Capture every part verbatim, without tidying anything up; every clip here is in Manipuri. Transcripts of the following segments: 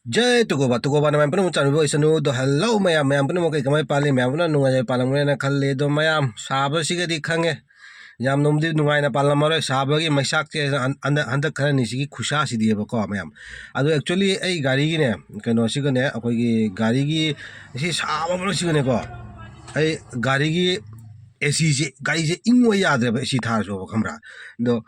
ꯖꯩ ꯇꯨꯀꯣꯕꯥ, ꯇꯨꯀꯣꯕꯥꯅ ꯃꯌꯥꯝ ꯄꯨꯝꯅꯃꯛ ꯆꯥꯟꯕꯤꯕ ꯑꯣꯏꯁꯅꯨ꯫ ꯑꯗꯣ hello ꯃꯌꯥꯝ, ꯃꯌꯥꯝ ꯄꯨꯝꯅꯃꯛ ꯀꯩ ꯀꯃꯥꯏ ꯄꯥꯜꯂꯤ? ꯃꯌꯥꯝ ꯄꯨꯝꯅꯃꯛ ꯅꯨꯡꯉꯥꯏ ꯄꯥꯜꯂꯝꯒꯅꯤꯅ ꯈꯜꯂꯤ꯫ ꯑꯗꯣ ꯃꯌꯥꯝ ꯁꯥꯕꯁꯤꯒꯗꯤ ꯈꯪꯉꯦ, ꯌꯥꯝ ꯅꯨꯡꯗꯤ ꯅꯨꯡꯉꯥꯏꯅ ꯄꯥꯜꯂꯝꯃꯔꯣꯏ꯫ ꯁꯥꯕꯒꯤ ꯃꯩꯁꯥꯛꯁꯦ ꯍꯟ-, ꯍꯟꯗꯛ, ꯍꯟꯗꯛ ꯈꯔꯅꯤꯁꯤꯒꯤ ꯈꯨꯁꯥꯁꯤꯗꯤꯕꯀꯣ ꯃꯌꯥꯝ꯫ ꯑꯗꯣ actually ꯑꯩ ꯒꯥꯔꯤꯒꯤꯅꯦ, ꯀꯩꯅꯣꯁꯤꯒꯅꯦ, ꯑꯩꯈꯣꯏꯒꯤ ꯒꯥꯔꯤꯒꯤ ꯁꯤ ꯁꯥꯕ ꯃꯔꯛꯁꯤꯒꯅꯦꯀꯣ, ꯑꯩ ꯒꯥꯔꯤꯒꯤ AC ꯁꯦ, ꯒꯥꯔꯤꯁꯦ ꯏꯪꯉꯣ ꯌꯥꯗ꯭ꯔꯦꯕ AC ꯊꯥꯔꯁꯨꯕ, ꯈꯪꯕ꯭ꯔꯥ? ꯑꯗꯣ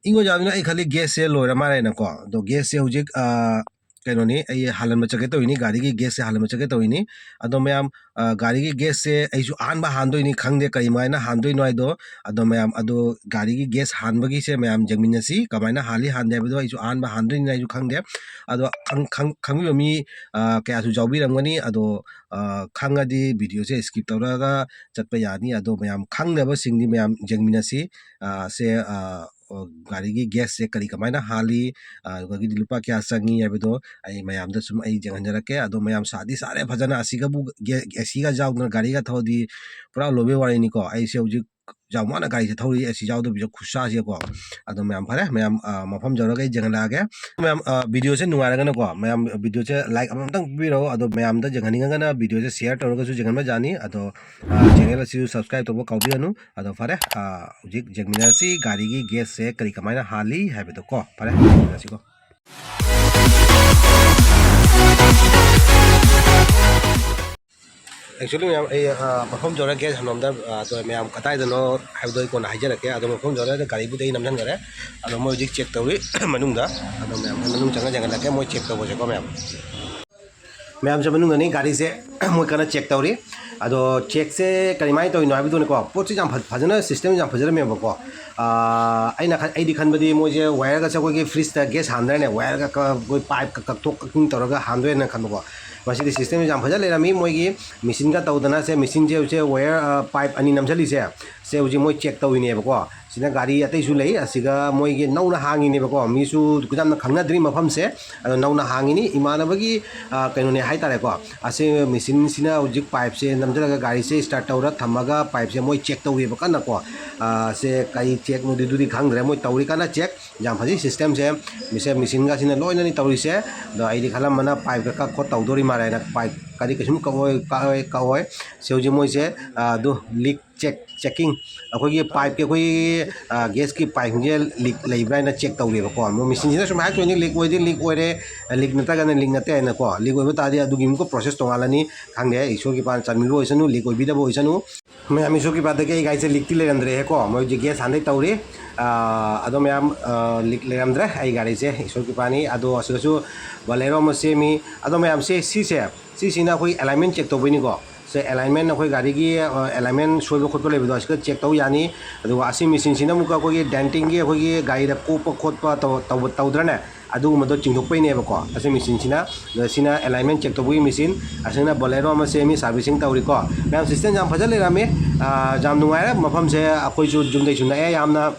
ꯏꯪꯉꯣ ꯌꯥꯗꯅ ꯑꯩ ꯈꯜꯂꯤ gasꯁꯦ ꯂꯣꯏꯔ ꯃꯥꯜꯂꯦꯅꯀꯣ꯫ ꯑꯗꯣ gasꯁꯦ ꯍꯧꯖꯤꯛ, ꯑ, ꯀꯩꯅꯣꯅꯤ, ꯑꯩ ꯍꯥꯜꯍꯟꯕ ꯆꯠꯀꯦ ꯇꯧꯔꯤꯅꯤ, ꯒꯥꯔꯤꯒꯤ gasꯁꯦ ꯍꯥꯜꯍꯟꯕ ꯆꯠꯀꯦ ꯇꯧꯔꯤꯅꯤ꯫ ꯑꯗꯣ ꯃꯌꯥꯝ, ꯑ, ꯒꯥꯔꯤꯒꯤ gasꯁꯦ ꯑꯩꯁꯨ ꯑꯍꯥꯟꯕ ꯍꯥꯟꯗꯣꯏꯅꯤ, ꯈꯪꯗꯦ ꯀꯔꯤꯃꯥꯏꯅ ꯍꯥꯟꯗꯣꯏꯅꯣ ꯍꯥꯏꯗꯣ꯫ ꯑꯗꯣ ꯃꯌꯥꯝ, ꯑꯗꯣ ꯒꯥꯔꯤꯒꯤ gas ꯍꯥꯟꯕꯒꯤꯁꯦ ꯃꯌꯥꯝ ꯌꯦꯡꯃꯤꯟꯅꯁꯤ, ꯀꯃꯥꯏꯅ ꯍꯥꯜꯂꯤ ꯍꯥꯟꯗꯦ ꯍꯥꯏꯕꯗꯣ ꯑꯩꯁꯨ ꯑꯍꯥꯟꯕ ꯍꯥꯟꯗꯣꯏꯅꯤꯅ ꯑꯩꯁꯨ ꯈꯪꯗꯦ꯫ ꯑꯗꯣ ꯈꯪ-, ꯈꯪ-, ꯈꯪꯕꯤꯕ ꯃꯤ, ꯑ, ꯀꯌꯥꯁꯨ ꯌꯥꯎꯕꯤꯔꯝꯒꯅꯤ꯫ ꯑꯗꯣ, ꯑ, ꯈꯪꯉꯗꯤ videoꯁꯦ skip ꯇꯧꯔꯒ ꯆꯠꯄ ꯌꯥꯅꯤ꯫ ꯑꯗꯣ ꯃꯌꯥꯝ ꯈꯪꯗꯕꯁꯤꯡꯗꯤ ꯃꯌꯥꯝ ꯌꯦꯡꯃꯤꯟꯅꯁꯤ꯫ ꯑ, ꯁꯦ, ꯑ, ꯑ, ꯒꯥꯔꯤꯒꯤ gasꯁꯦ ꯀꯔꯤ ꯀꯃꯥꯏꯅ ꯍꯥꯜꯂꯤ, ꯑ, ꯑꯗꯨꯗꯒꯤꯗꯤ ꯂꯨꯄꯥ ꯀꯌꯥ ꯆꯪꯉꯤ ꯍꯥꯏꯕꯗꯣ ꯑꯩ ꯃꯌꯥꯝꯗ ꯁꯨꯝ ꯑꯩ ꯌꯦꯡꯍꯟꯖꯔꯛꯀꯦ꯫ ꯑꯗꯣ ꯃꯌꯥꯝ ꯁꯥꯗꯤ ꯁꯥꯔꯦ ꯐꯖꯅ, ꯑꯁꯤꯒꯕꯨ ꯒꯦ-, ACꯒ ꯌꯥꯎꯗꯅ ꯒꯥꯔꯤꯒ ꯊꯧꯔꯗꯤ ꯄꯨꯔꯥ ꯂꯣꯏꯕꯩ ꯋꯥꯔꯤꯅꯤꯀꯣ꯫ ꯑꯩꯁꯦ ꯍꯧꯖꯤꯛ ꯌꯥꯝ ꯋꯥꯅ ꯒꯥꯔꯤꯁꯦ ꯊꯧꯔꯤ, AC ꯌꯥꯎꯗꯕꯤꯗ ꯈꯨꯠꯁꯥꯁꯦꯀꯣ꯫ ꯑꯗꯣ ꯃꯌꯥꯝ ꯐꯔꯦ, ꯃꯌꯥꯝ, ꯑ, ꯃꯐꯝ ꯌꯧꯔꯒ ꯑꯩ ꯌꯦꯡꯍꯜꯂꯛꯑꯒꯦ꯫ ꯃꯌꯥꯝ, ꯑ, videoꯁꯦ ꯅꯨꯡꯉꯥꯏꯔꯒꯅꯀꯣ, ꯃꯌꯥꯝ videoꯁꯦ like ꯑꯃꯃꯝꯇꯪ ꯄꯤꯕꯤꯔꯛꯑꯣ꯫ ꯑꯗꯣ ꯃꯌꯥꯝꯗ ꯌꯦꯡꯍꯟꯅꯤꯡꯉꯒꯅ videoꯁꯦ share ꯇꯧꯔꯒꯁꯨ ꯌꯦꯡꯍꯟꯕ ꯌꯥꯅꯤ꯫ ꯑꯗꯣ, ꯑ, channel ꯑꯁꯤꯁꯨ subscribe ꯇꯧꯕ ꯀꯥꯎꯕꯤꯒꯅꯨ꯫ ꯑꯗꯣ ꯐꯔꯦ, ꯑ, ꯍꯧꯖꯤꯛ ꯌꯦꯡꯃꯤꯟꯅꯔꯁꯤ ꯒꯥꯔꯤꯒꯤ gasꯁꯦ ꯀꯔꯤ ꯀꯃꯥꯏꯅ ꯍꯥꯜꯂꯤ ꯍꯥꯏꯕꯗꯣ ꯀꯣ꯫ ꯐꯔꯦ, ꯌꯦꯡꯃꯤꯟꯅꯔꯁꯤꯀꯣ꯫ Actually ꯃꯌꯥꯝ, ꯑꯩ, ꯑ, ꯃꯐꯝ ꯌꯧꯔꯦ, gas ꯍꯟꯐꯝꯗ, ꯑ, ꯑꯗꯣ ꯃꯌꯥꯝ ꯀꯗꯥꯏꯗꯅꯣ ꯍꯥꯏꯕꯗꯣ ꯑꯩ ꯀꯣꯟꯅ ꯍꯥꯏꯖꯔꯛꯀꯦ꯫ ꯑꯗꯣ ꯃꯐꯝ ꯌꯧꯔꯦ, ꯑꯗꯣ ꯒꯥꯔꯤꯕꯨꯗꯤ ꯑꯩ ꯅꯝꯁꯤꯟꯈꯔꯦ꯫ ꯑꯗꯣ ꯃꯣꯏ ꯍꯧꯖꯤꯛ check ꯇꯧꯔꯤ ꯃꯅꯨꯡꯗ꯫ ꯑꯗꯣ ꯃꯌꯥꯝ ꯃꯅꯨꯡ ꯆꯪꯉ ꯌꯦꯡꯍꯜꯂꯛꯀꯦ, ꯃꯣꯏ check ꯇꯧꯕꯁꯦꯀꯣ ꯃꯌꯥꯝ꯫ ꯃꯌꯥꯝꯁꯦ ꯃꯅꯨꯡꯗꯅꯤ, ꯒꯥꯔꯤꯁꯦ ꯃꯣꯏ ꯀꯟꯅ check ꯇꯧꯔꯤ꯫ ꯑꯗꯣ checkꯁꯦ ꯀꯔꯤꯃꯥꯏꯅ ꯇꯧꯔꯤꯅꯣ ꯍꯥꯏꯕꯗꯨꯅꯤꯀꯣ, ꯄꯣꯠꯁꯦ ꯌꯥꯝ ꯐ-, ꯐꯖꯅ system ꯌꯥꯝ ꯐꯖꯔꯝꯃꯦꯕꯀꯣ꯫ ꯑꯥ, ꯑꯩꯅ ꯈꯟ-, ꯑꯩꯗꯤ ꯈꯟꯕꯗꯤ ꯃꯣꯏꯁꯦ wireꯒꯁꯦ ꯑꯩꯈꯣꯏꯒꯤ fridgeꯇ gas ꯍꯥꯟꯗ꯭ꯔꯅꯦ, wireꯒ ꯀ-, ꯑꯩꯈꯣꯏ pipeꯀ ꯀꯛꯊꯣꯛ ꯀꯛꯆꯤꯟ ꯇꯧꯔꯒ ꯍꯥꯟꯗꯣꯏꯅ ꯈꯟꯕꯀꯣ꯫ ꯃꯁꯤꯗꯤ system ꯌꯥꯝ ꯐꯖ ꯂꯩꯔꯝꯃꯤ꯫ ꯃꯣꯏꯒꯤ machineꯒ ꯇꯧꯗꯅ ꯁꯦ, machineꯁꯦ ꯍꯧꯖꯤꯛ wire, ꯑ, pipe ꯑꯅꯤ ꯅꯝꯁꯤꯜꯂꯤꯁꯦ, ꯁꯦ ꯍꯧꯖꯤꯛ ꯃꯣꯏ check ꯇꯧꯔꯤꯅꯦꯕꯀꯣ꯫ ꯁꯤꯅ ꯒꯥꯔꯤ ꯑꯇꯩꯁꯨ ꯂꯩ, ꯑꯁꯤꯒ ꯃꯣꯏꯒꯤ ꯅꯧꯅ ꯍꯥꯡꯉꯤꯅꯦꯕꯀꯣ꯫ ꯃꯤꯁꯨ ꯌꯥꯝꯅ ꯈꯪꯅꯗ꯭ꯔꯤ ꯃꯐꯝꯁꯦ, ꯑꯗꯣ ꯅꯧꯅ ꯍꯥꯡꯉꯤꯅꯤ꯫ ꯏꯃꯥꯟꯅꯕꯒꯤ, ꯑ, ꯀꯩꯅꯣꯅꯦ ꯍꯥꯏꯇꯥꯔꯦꯀꯣ, ꯑꯁꯤ machineꯁꯤꯅ ꯍꯧꯖꯤꯛ pipeꯁꯦ ꯅꯝꯁꯤꯜꯂꯒ ꯒꯥꯔꯤꯁꯦ start ꯇꯧꯔ ꯊꯝꯃꯒ pipeꯁꯦ ꯃꯣꯏ check ꯇꯧꯔꯤꯕ ꯀꯟꯅꯀꯣ꯫ ꯑ, ꯁꯦ ꯀꯔꯤ checkꯅꯣꯗꯤ ꯑꯗꯨꯗꯤ ꯈꯪꯗ꯭ꯔꯦ, ꯃꯣꯏ ꯇꯧꯔꯤ ꯀꯟꯅ check꯫ ꯌꯥꯝ ꯐꯖꯩ systemꯁꯦ꯫ ꯃꯤꯁꯦ machineꯒꯁꯤꯅ ꯂꯣꯏꯅꯅꯤ ꯇꯧꯔꯤꯁꯦ꯫ ꯑꯗꯣ ꯑꯩꯗꯤ ꯈꯜꯂꯝꯕꯅ pipeꯀ ꯀꯛ ꯈꯣꯠ ꯇꯧꯗꯣꯔꯤ ꯃꯥꯜꯂꯦꯅ, pipeꯀꯗꯤ ꯀꯩꯁꯨꯝ ꯀꯛꯑꯣꯏ, ꯀꯛꯑꯣꯏ, ꯀꯛꯑꯣꯏ꯫ ꯁꯤ ꯍꯧꯖꯤꯛ ꯃꯣꯏꯁꯦ, ꯑ, ꯑꯗꯨ leak check, checking, ꯑꯩꯈꯣꯏꯒꯤ pipeꯀꯤ, ꯑꯩꯈꯣꯏꯒꯤ, ꯑ, gasꯀꯤ pipeꯁꯤꯡꯁꯦ leak ꯂꯩꯕ꯭ꯔꯥ ꯍꯥꯏꯅ check ꯇꯧꯔꯤꯕꯀꯣ꯫ ꯃꯣꯏ machineꯁꯤꯅ ꯁꯨꯝ ꯍꯥꯏꯔꯛꯇꯣꯏꯅꯤ, leak ꯑꯣꯏꯗꯤ leak ꯑꯣꯏꯔꯦ, leak ꯅꯠꯇ꯭ꯔꯒꯅ leak ꯅꯠꯇꯦ ꯍꯥꯏꯅꯀꯣ꯫ Leak ꯑꯣꯏꯕ ꯇꯥꯔꯗꯤ ꯑꯗꯨꯒꯤ ꯑꯃꯨꯛꯀ process ꯇꯣꯉꯥꯜꯂꯅꯤ꯫ ꯈꯪꯗꯦ, ꯏꯁꯣꯔꯒꯤ ꯄꯥꯟ ꯆꯥꯟꯕꯤꯕ ꯑꯣꯏꯁꯅꯨ, leak ꯑꯣꯏꯕꯤꯗꯕ ꯑꯣꯏꯁꯅꯨ꯫ ꯃꯌꯥꯝ ꯏꯁꯣꯔꯒꯤ ꯄꯥꯗꯒꯤ ꯑꯩ ꯒꯥꯔꯤꯁꯦ leakꯇꯤ ꯂꯩꯔꯝꯗ꯭ꯔꯦꯍꯦꯀꯣ꯫ ꯃꯣꯏ ꯍꯧꯖꯤꯛ gas ꯍꯥꯟꯗꯩ ꯇꯧꯔꯤ꯫ ꯑꯥ, ꯑꯗꯣ ꯃꯌꯥꯝ, ꯑꯥ, leak ꯂꯩꯔꯝꯗ꯭ꯔꯦ ꯑꯩ ꯒꯥꯔꯤꯁꯦ, ꯏꯁꯣꯔꯒꯤ ꯄꯥꯅꯤ꯫ ꯑꯗꯣ ꯑꯁꯤꯗꯁꯨ Bolero ꯑꯃ ꯁꯦꯝꯃꯤ꯫ ꯑꯗꯣ ꯃꯌꯥꯝꯁꯦ ꯁꯤꯁꯦ, ꯁꯤꯁꯤꯅ ꯑꯩꯈꯣꯏ alignment check ꯇꯧꯕꯩꯅꯤꯀꯣ꯫ ꯁꯦ alignment ꯑꯩꯈꯣꯏ ꯒꯥꯔꯤꯒꯤ, ꯑꯥ, alignment ꯁꯣꯏꯕ ꯈꯣꯠꯄ ꯂꯩꯕꯗꯣ ꯑꯁꯤꯒ check ꯇꯧ ꯌꯥꯅꯤ꯫ ꯑꯗꯨꯒ ꯑꯁꯤ machineꯁꯤꯅ ꯑꯃꯨꯛꯀ ꯑꯩꯈꯣꯏꯒꯤ dentingꯒꯤ ꯑꯩꯈꯣꯏꯒꯤ ꯒꯥꯔꯤꯗ ꯀꯣꯞꯄ ꯈꯣꯠꯄ ꯇꯧ-, ꯇꯧꯕ-, ꯇꯧꯗ꯭ꯔꯅꯦ? ꯑꯗꯨꯒꯨꯝꯕꯗꯣ ꯆꯤꯡꯊꯣꯛꯄꯩꯅꯦꯕꯀꯣ꯫ ꯑꯁꯤ machineꯁꯤꯅ, ꯑꯗ ꯁꯤꯅ alignment check ꯇꯧꯕꯒꯤ machine, ꯑꯁꯤꯅ Bolero ꯑꯃ ꯁꯦꯝꯃꯤ, servicing ꯇꯧꯔꯤꯀꯣ꯫ ꯃꯌꯥꯝ system ꯌꯥꯝ ꯐꯖ ꯂꯩꯔꯝꯃꯤ꯫ ꯑꯥ, ꯌꯥꯝ ꯅꯨꯡꯉꯥꯏꯔꯦ ꯃꯐꯝꯁꯦ, ꯑꯩꯈꯣꯏꯁꯨ ꯌꯨꯝꯗꯩꯁꯨ ꯅꯛꯑꯦ ꯌꯥꯝꯅ꯫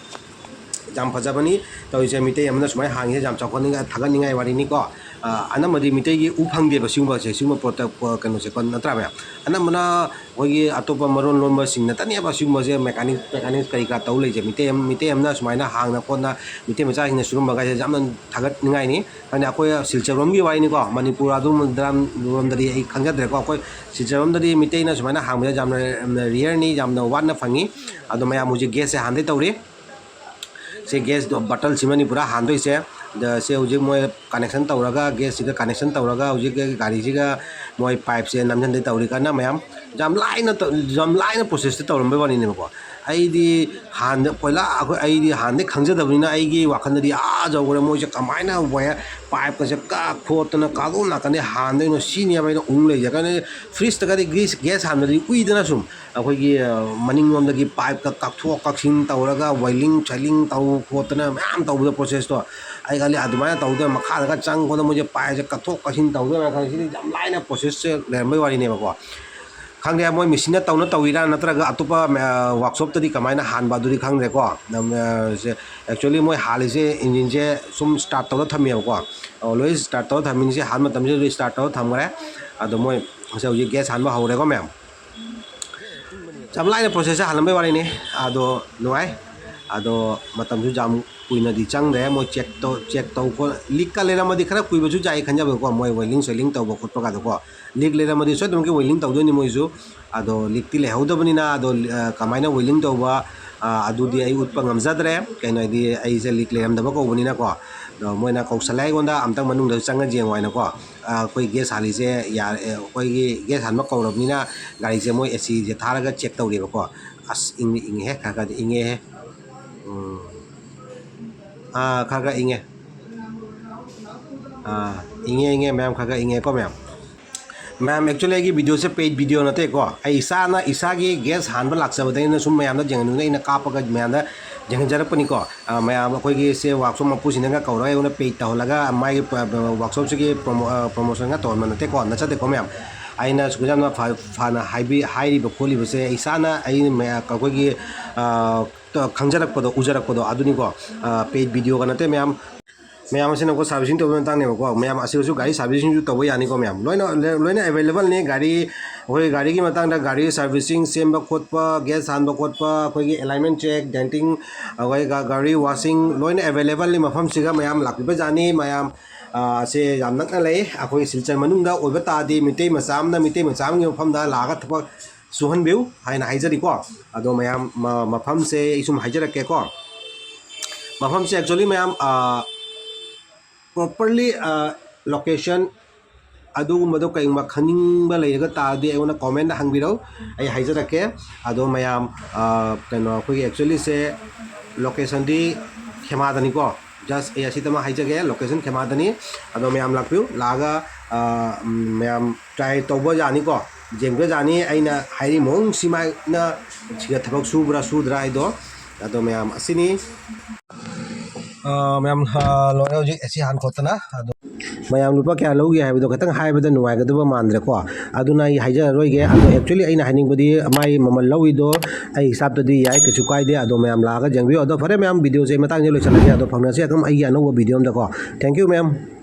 ꯌꯥꯝ ꯐꯖꯕꯅꯤ ꯇꯧꯔꯤꯁꯦ꯫ ꯃꯤꯇꯩ ꯑꯃꯅ ꯁꯨꯃꯥꯏꯅ ꯍꯥꯡꯉꯤꯁꯦ ꯌꯥꯝ ꯆꯥꯎꯈꯠꯅꯤꯡꯉꯥꯏ, ꯊꯥꯒꯠꯅꯤꯡꯉꯥꯏ ꯋꯥꯔꯤꯅꯤꯀꯣ꯫ ꯑꯥ, ꯑꯅꯝꯕꯗꯤ ꯃꯤꯇꯩꯒꯤ ꯎ ꯐꯪꯗꯦꯕ ꯁꯤꯒꯨꯝꯕꯁꯦ, ꯁꯤꯒꯨꯝꯕ ꯄꯣꯠꯇ, ꯄꯣ-, ꯀꯩꯅꯣꯁꯦꯀꯣ, ꯅꯠꯇ꯭ꯔꯥ ꯃꯌꯥꯝ? ꯑꯅꯝꯕꯅ ꯑꯩꯈꯣꯏꯒꯤ ꯑꯇꯣꯞꯄ ꯃꯔꯣꯟ ꯂꯣꯟꯕꯁꯤꯡꯅꯇꯅꯦꯕ ꯁꯤꯒꯨꯝꯕꯁꯦ, mechanic, mechanic ꯀꯔꯤ ꯀꯔꯥ ꯇꯧ ꯂꯩꯁꯦ꯫ ꯃꯤꯇꯩ ꯑꯃ, ꯃꯤꯇꯩ ꯑꯃꯅ ꯁꯨꯃꯥꯏꯅ ꯍꯥꯡꯅ ꯈꯣꯠꯅ ꯃꯤꯇꯩ ꯃꯆꯥꯁꯤꯡꯅ ꯁꯨꯔꯝꯕꯒꯥꯏꯁꯦ ꯌꯥꯝꯅ ꯊꯥꯒꯠꯅꯤꯡꯉꯥꯏꯅꯤ꯫ ꯍꯥꯏꯗꯤ ꯑꯩꯈꯣꯏ ꯁꯤꯜꯆꯔꯔꯣꯝꯒꯤ ꯋꯥꯔꯤꯅꯤꯀꯣ, ꯃꯅꯤꯄꯨꯔ ꯑꯗꯨꯝ ꯗꯔꯝ-, ꯔꯣꯝꯗꯗꯤ ꯑꯩ ꯈꯪꯖꯗ꯭ꯔꯦꯀꯣ꯫ ꯑꯩꯈꯣꯏ ꯁꯤꯜꯆꯔꯔꯣꯝꯗꯗꯤ ꯃꯤꯇꯩꯅ ꯁꯨꯃꯥꯏꯅ ꯍꯥꯡꯕꯁꯦ ꯌꯥꯝꯅ, ꯌꯥꯝꯅ rareꯅꯤ, ꯌꯥꯝꯅ ꯋꯥꯠꯅ ꯐꯪꯉꯤ꯫ ꯑꯗꯣ ꯃꯌꯥꯝ ꯍꯧꯖꯤꯛ gasꯁꯦ ꯍꯥꯟꯗꯩ ꯇꯧꯔꯤ꯫ ꯁꯤ gasꯇꯣ bottleꯁꯤꯃꯅꯤ ꯄꯨꯔꯥ ꯍꯥꯟꯗꯣꯏꯁꯦ꯫ ꯑꯗ ꯁꯤ ꯍꯧꯖꯤꯛ ꯃꯣꯏ connection ꯇꯧꯔꯒ, gasꯁꯤꯒ connection ꯇꯧꯔꯒ ꯍꯧꯖꯤꯛ ꯒꯥꯔꯤꯁꯤꯒ ꯃꯣꯏ pipeꯁꯦ ꯅꯝꯁꯤꯟꯗꯩ ꯇꯧꯔꯤ ꯀꯟꯅ ꯃꯌꯥꯝ꯫ ꯌꯥꯝ ꯂꯥꯏꯅ ꯇꯧ-, ꯌꯥꯝ ꯂꯥꯏꯅ processꯇ ꯇꯧꯔꯝꯕꯩ ꯋꯥꯅꯤꯅꯦꯕꯀꯣ꯫ ꯑꯩꯗꯤ ꯍꯥꯟꯅ ꯀꯣꯏꯂꯥ, ꯑꯩꯈꯣꯏ, ꯑꯩꯗꯤ ꯍꯥꯟꯅꯗꯩ ꯈꯪꯖꯗꯕꯅꯤꯅ ꯑꯩꯒꯤ ꯋꯥꯈꯜꯗꯗꯤ ꯑꯥ ꯌꯧꯈ꯭ꯔꯦ꯫ ꯃꯣꯏꯁꯦ ꯀꯃꯥꯏꯅ wire pipeꯀꯁꯦ ꯀꯛ ꯈꯣꯠꯇꯅ ꯀꯥꯗꯣꯝ ꯅꯥꯀꯟꯗꯩ ꯍꯥꯟꯗꯣꯏꯅꯣ ꯁꯤꯅꯦꯕ ꯑꯩꯅ ꯎꯪ ꯂꯩꯁꯦ꯫ ꯀꯩꯅꯣ fridgeꯇꯒꯗꯤ gas, gas ꯍꯥꯟꯕꯗꯤ ꯎꯏꯗꯅ ꯁꯨꯝ꯫ ꯑꯩꯈꯣꯏꯒꯤ, ꯑ, ꯃꯅꯤꯡꯂꯣꯝꯗꯒꯤ pipeꯀ ꯀꯛꯊꯣꯛ ꯀꯛꯁꯤꯟ ꯇꯧꯔꯒ welding ꯁꯦꯂꯤꯡ ꯇꯧ ꯈꯣꯠꯇꯅ ꯃꯌꯥꯝ ꯇꯧꯕꯗꯣ processꯇꯣ꯫ ꯑꯩ ꯈꯜꯂꯤ ꯑꯗꯨꯃꯥꯏꯅ ꯇꯧꯗꯅ ꯃꯈꯥꯗꯒ ꯆꯪ ꯈꯣꯠꯇꯅ ꯃꯣꯏꯁꯦ pipeꯁꯦ ꯀꯛꯊꯣꯛ ꯀꯛꯁꯤꯟ ꯇꯧꯗꯅ ꯈꯜꯂꯤ ꯁꯤꯗꯤ ꯌꯥꯝ ꯂꯥꯏꯅ processꯁꯦ ꯂꯩꯔꯝꯕꯩ ꯋꯥꯔꯤꯅꯦꯕꯀꯣ꯫ ꯈꯪꯗꯦ ꯃꯣꯏ machineꯅ ꯇꯧꯅ ꯇꯧꯔꯤꯔꯥ ꯅꯠꯇ꯭ꯔꯒ ꯑꯇꯣꯞꯄ, ꯑ, workshopꯇꯗꯤ ꯀꯃꯥꯏꯅ ꯍꯥꯟꯕ ꯑꯗꯨꯗꯤ ꯈꯪꯗ꯭ꯔꯦꯀꯣ꯫ ꯅꯝ-, ꯑ, ꯁꯦ, actually ꯃꯣꯏ ꯍꯥꯜꯂꯤꯁꯦ engineꯁꯦ ꯁꯨꯝ start ꯇꯧꯔ ꯊꯝꯃꯦꯕꯀꯣ꯫ Always start ꯇꯧꯔ ꯊꯝꯃꯤꯅꯤꯁꯦ ꯍꯥꯟꯕ ꯃꯇꯝꯁꯤꯗ start ꯇꯧꯔ ꯊꯝꯈ꯭ꯔꯦ꯫ ꯑꯗꯣ ꯃꯣꯏ ꯉꯁꯤ ꯍꯧꯖꯤꯛ gas ꯍꯥꯟꯕ ꯍꯧꯔꯦꯀꯣ ꯃꯌꯥꯝ꯫ ꯌꯥꯝ ꯂꯥꯏꯅ processꯁꯦ ꯍꯥꯜꯂꯝꯕꯩ ꯋꯥꯔꯤꯅꯤ꯫ ꯑꯗꯣ ꯅꯨꯡꯉꯥꯏ꯫ ꯑꯗꯣ ꯃꯇꯝꯁꯨ ꯌꯥꯝ ꯀꯨꯏꯅꯗꯤ ꯆꯪꯗ꯭ꯔꯦ꯫ ꯃꯣꯏ ꯆꯦꯛ ꯇꯧ ꯆꯦꯛ ꯇꯧ ꯈꯣꯠ ꯂꯤꯛꯀ ꯂꯩꯔꯝꯃꯗꯤ ꯈꯔ ꯀꯨꯏꯕꯁꯨ ꯌꯥꯏ ꯈꯟꯖꯕꯀꯣ, ꯃꯣꯏ ꯋꯦꯜꯗꯤꯡ ꯁꯣꯏꯂꯤꯡ ꯇꯧꯕ ꯈꯣꯠꯄ ꯀꯥꯗꯣꯀꯣ꯫ ꯂꯤꯛ ꯂꯩꯔꯝꯃꯗꯤ ꯁꯣꯏꯗꯅꯃꯛꯀꯤ ꯋꯦꯜꯗꯤꯡ ꯇꯧꯗꯣꯏꯅꯤ ꯃꯣꯏꯁꯨ꯫ ꯑꯗꯣ ꯂꯤꯛꯇꯤ ꯂꯩꯍꯧꯗꯕꯅꯤꯅ, ꯑꯗꯣ ꯀꯃꯥꯏꯅ ꯋꯦꯜꯗꯤꯡ ꯇꯧꯕ, ꯑꯗꯨꯗꯤ ꯑꯩ ꯎꯠꯄ ꯉꯝꯖꯗ꯭ꯔꯦ꯫ ꯀꯩꯅꯣ ꯍꯥꯏꯗꯤ ꯑꯩꯁꯦ ꯂꯤꯛ ꯂꯩꯔꯝꯗꯕ ꯀꯧꯕꯅꯤꯅꯀꯣ꯫ ꯑꯗꯣ ꯃꯣꯏꯅ ꯀꯧꯁꯜꯂꯦ ꯑꯩꯉꯣꯟꯗ, "ꯑꯝꯇꯪ ꯃꯅꯨꯡꯗ ꯆꯪꯉ ꯌꯦꯡꯉꯣ" ꯍꯥꯏꯅꯀꯣ꯫ ꯑꯩꯈꯣꯏ ꯒꯦꯁ ꯍꯥꯜꯂꯤꯁꯦ ꯌꯥꯔꯦ, ꯑꯩꯈꯣꯏꯒꯤ ꯒꯦꯁ ꯍꯥꯟꯕ ꯀꯧꯔꯕꯅꯤꯅ ꯒꯥꯔꯤꯁꯦ ꯃꯣꯏ ꯑꯦ ꯁꯤꯁꯦ ꯊꯥꯔꯒ ꯆꯦꯛ ꯇꯧꯔꯤꯕꯀꯣ꯫ ꯑꯁ, ꯏꯪꯗꯤ ꯏꯪꯉꯦꯍꯦ, ꯈꯔ ꯈꯔꯗꯤ ꯏꯪꯉꯦꯍꯦ꯫ ꯎꯝ꯫ ꯑꯥ, ꯈꯔ ꯈꯔ ꯏꯪꯉꯦ꯫ ꯑꯥ, ꯏꯪꯉꯦ, ꯏꯪꯉꯦ ꯃꯌꯥꯝ, ꯈꯔ ꯈꯔ ꯏꯪꯉꯦꯀꯣ ꯃꯌꯥꯝ꯫ ꯃꯌꯥꯝ, actually ꯑꯩꯒꯤ ꯚꯤꯗꯤꯑꯣꯁꯦ paid video ꯅꯠꯇꯦꯀꯣ꯫ ꯑꯩ ꯏꯁꯥꯅ ꯏꯁꯥꯒꯤ ꯒꯦꯁ ꯍꯥꯟꯕ ꯂꯥꯛꯆꯕꯗꯒꯤ ꯑꯩꯅ ꯁꯨꯝ ꯃꯌꯥꯝꯗ ꯌꯦꯡꯍꯟꯅꯤꯡꯗꯅ ꯑꯩꯅ ꯀꯥꯞꯄꯒ ꯃꯌꯥꯝꯗ ꯌꯦꯡꯍꯟꯖꯔꯛꯄꯅꯤꯀꯣ꯫ ꯑ, ꯃꯌꯥꯝ ꯑꯩꯈꯣꯏꯒꯤ ꯁꯦ ꯋꯥꯛꯁꯣꯞ ꯃꯄꯨꯁꯤꯡꯅꯒ ꯀꯧꯔꯒ ꯑꯩꯉꯣꯟꯗ paid ꯇꯧꯍꯜꯂꯒ ꯃꯥꯒꯤ ꯄ-, ꯄ-, ꯋꯥꯛꯁꯣꯞꯁꯤꯒꯤ ꯄ꯭ꯔꯣꯃꯣ-, ꯑ, ꯄ꯭ꯔꯣꯃꯣꯁꯟꯒ ꯇꯧꯍꯟꯕ ꯅꯠꯇꯦꯀꯣ, ꯅꯠꯆꯗꯦꯀꯣ ꯃꯌꯥꯝ꯫ ꯑꯩꯅ ꯁꯨꯝ ꯌꯥꯝꯅ ꯐ-, ꯐꯅ ꯍꯥꯏꯕꯤ-, ꯍꯥꯏꯔꯤꯕ ꯈꯣꯠꯂꯤꯕꯁꯦ ꯏꯁꯥꯅ ꯑꯩ ꯃꯌꯥ-, ꯑꯩꯈꯣꯏꯒꯤ, ꯑ, ꯈꯪꯖꯔꯛꯄꯗꯣ, ꯎꯖꯔꯛꯄꯗꯣ ꯑꯗꯨꯅꯤꯀꯣ꯫ ꯑ, paid video ꯒ ꯅꯠꯇꯦ ꯃꯌꯥꯝ꯫ ꯃꯌꯥꯝ ꯑꯁꯤꯅꯀꯣ servicing ꯇꯧꯕꯒꯤ ꯃꯇꯥꯡꯅꯦꯕꯀꯣ꯫ ꯃꯌꯥꯝ ꯑꯁꯤꯒꯁꯨ ꯒꯥꯔꯤ servicing ꯁꯨ ꯇꯧꯕ ꯌꯥꯅꯤꯀꯣ ꯃꯌꯥꯝ꯫ ꯂꯣꯏꯅ, ꯂꯣꯏꯅ available ꯅꯤ꯫ ꯒꯥꯔꯤ, ꯑꯩꯈꯣꯏ ꯒꯥꯔꯤꯒꯤ ꯃꯇꯥꯡꯗ ꯒꯥꯔꯤ servicing ꯁꯦꯝꯕ ꯈꯣꯠꯄ, gas ꯍꯥꯟꯕ ꯈꯣꯠꯄ, ꯑꯩꯈꯣꯏꯒꯤ alignment check, denting, ꯑꯩꯈꯣꯏ ꯒꯥ-, ꯒꯥꯔꯤ washing ꯂꯣꯏꯅ available ꯅꯤ ꯃꯐꯝꯁꯤꯒ꯫ ꯃꯌꯥꯝ ꯂꯥꯛꯄꯤꯕ ꯌꯥꯅꯤ꯫ ꯃꯌꯥꯝ, ꯑ, ꯑꯁꯦ ꯌꯥꯝ ꯅꯛꯅ ꯂꯩ꯫ ꯑꯩꯈꯣꯏ ꯁꯤꯜꯆꯔ ꯃꯅꯨꯡꯗ ꯑꯣꯏꯕ ꯇꯥꯔꯗꯤ ꯃꯤꯇꯩ ꯃꯆꯥ ꯑꯃꯅ ꯃꯤꯇꯩ ꯃꯆꯥ ꯑꯃꯒꯤ ꯃꯐꯝꯗ ꯂꯥꯛꯑꯒ ꯊꯕꯛ ꯁꯨꯍꯟꯕꯤꯌꯨ ꯍꯥꯏꯅ ꯍꯥꯏꯖꯔꯤꯀꯣ꯫ ꯑꯗꯣ ꯃꯌꯥꯝ ꯃ-, ꯃꯐꯝꯁꯦ ꯑꯩ ꯁꯨꯝ ꯍꯥꯏꯖꯔꯛꯀꯦꯀꯣ꯫ ꯃꯐꯝꯁꯦ actually ꯃꯌꯥꯝ, ꯑ, properly, ꯑ, location ꯑꯗꯨꯒꯨꯝꯕꯗꯣ ꯀꯩꯒꯨꯝꯕ ꯈꯪꯅꯤꯡꯕ ꯂꯩꯔꯒ ꯇꯥꯔꯗꯤ ꯑꯩꯉꯣꯟꯗ comment ꯇ ꯍꯪꯕꯤꯔꯛꯎ, ꯑꯩ ꯍꯥꯏꯖꯔꯛꯀꯦ꯫ ꯑꯗꯣ ꯃꯌꯥꯝ, ꯑ, ꯀꯩꯅꯣ ꯑꯩꯈꯣꯏꯒꯤ actually ꯁꯦ location ꯗꯤ ꯈꯦꯃꯥꯗꯅꯤꯀꯣ꯫ Just ꯑꯩ ꯑꯁꯤꯗꯃꯛ ꯍꯥꯏꯖꯒꯦ, location ꯈꯦꯃꯥꯗꯅꯤ꯫ ꯑꯗꯣ ꯃꯌꯥꯝ ꯂꯥꯛꯄꯤꯌꯨ, ꯂꯥꯛꯑꯒ, ꯑ, ꯃꯌꯥꯝ try ꯇꯧꯕ ꯌꯥꯅꯤꯀꯣ, ꯌꯦꯡꯕ ꯌꯥꯅꯤ꯫ ꯑꯩꯅ ꯍꯥꯏꯔꯤ ꯃꯑꯣꯡ ꯁꯤꯃꯥꯏꯅ ꯁꯤꯗ ꯊꯕꯛ ꯁꯨꯕ꯭ꯔꯥ ꯁꯨꯗ꯭ꯔꯥ ꯍꯥꯏꯗꯣ꯫ ꯑꯗꯣ ꯃꯌꯥꯝ ꯑꯁꯤꯅꯤ꯫ ꯑ, ꯃꯌꯥꯝ, ꯑ, ꯂꯣꯏꯔꯦ ꯍꯧꯖꯤꯛ ꯑꯦ ꯁꯤ ꯍꯥꯟ ꯈꯣꯠꯇꯅ꯫ ꯑꯗꯣ ꯃꯌꯥꯝ ꯂꯨꯄꯥ ꯀꯌꯥ ꯂꯧꯒꯦ ꯍꯥꯏꯕꯗꯣ ꯈꯤꯇꯪ ꯍꯥꯏꯕꯗ ꯅꯨꯡꯉꯥꯏꯒꯗꯕ ꯃꯥꯟꯗ꯭ꯔꯦꯀꯣ꯫ ꯑꯗꯨꯅ ꯑꯩ ꯍꯥꯏꯖꯔꯔꯣꯏꯒꯦ꯫ ꯑꯗꯣ actually ꯑꯩꯅ ꯍꯥꯏꯅꯤꯡꯕꯗꯤ ꯃꯥꯏ ꯃꯃꯜ ꯂꯧꯏꯗꯣ ꯑꯩ ꯍꯤꯁꯥꯞꯇꯗꯤ ꯌꯥꯏ, ꯀꯩꯁꯨ ꯀꯥꯏꯗꯦ꯫ ꯑꯗꯣ ꯃꯌꯥꯝ ꯂꯥꯛꯑꯒ ꯌꯦꯡꯕꯤꯌꯨ꯫ ꯑꯗꯣ ꯐꯔꯦ ꯃꯌꯥꯝ, video ꯁꯦ ꯑꯩ ꯃꯇꯥꯡꯁꯤꯗ ꯂꯣꯏꯁꯤꯜꯂꯒꯦ꯫ ꯑꯗꯣ ꯐꯪꯅꯁꯤ ꯑꯗꯨꯝ ꯑꯩꯒꯤ ꯑꯅꯧꯕ video ꯑꯝꯗꯀꯣ꯫ Thank you ꯃꯌꯥꯝ꯫